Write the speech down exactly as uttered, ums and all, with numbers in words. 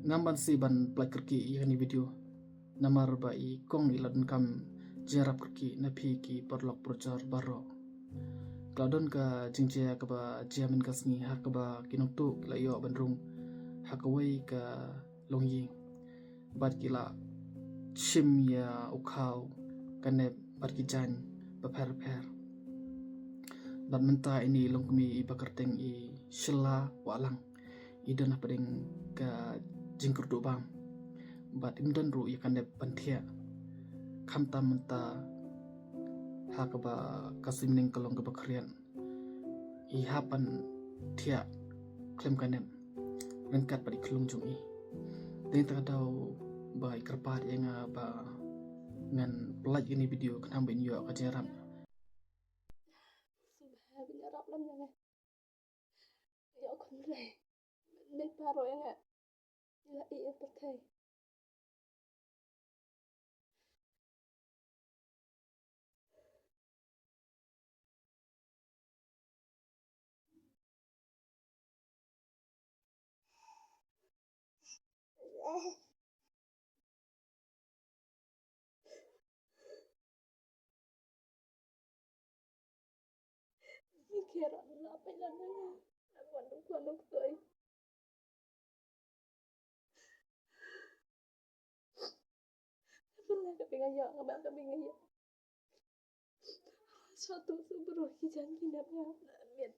Ngam banse ban pynlait kyrkieh ïa kane ka video, namar ba i kong i la donkam jingïarap kyrkieh na phi ki paralok parajor baroh. Ka la don ka jingjia kaba jia mynta ka sngi ha kaba ki nongtuh ki la ïoh ban rung ha kawei ka longïing bad ki la shim ïa u khaw, ka nep bad ki jaiñ bapher bapher. Bad mynta ine i longkmie iba kyrteng i Sheila Wahlang i don hapdeng ka jingkyrduh bam bad im don ruh ïa ka nep ban thiah, khamtam mynta ha kaba ka suiñbneng ka long kaba khriat. I hap ban thiah khlem ka nep ryngkat bad i khyllung jong i. Dei na kata ka daw ba i kyrpad ïa nga ba ngan pynlait ïa kane ka video khnang ba in ïoh ka jingïarap. Sngewbha ban ïarap lem ïa nga. Ïoh khublei. Leit baroh ïa nga. Ïa i ïa pyrthei. Ni kher la pela na. Wan duk wan duk toi. Pela ka pinga ya, ka ba ka pinga ya. Satu tu bro ki jan ki nap ya. Miet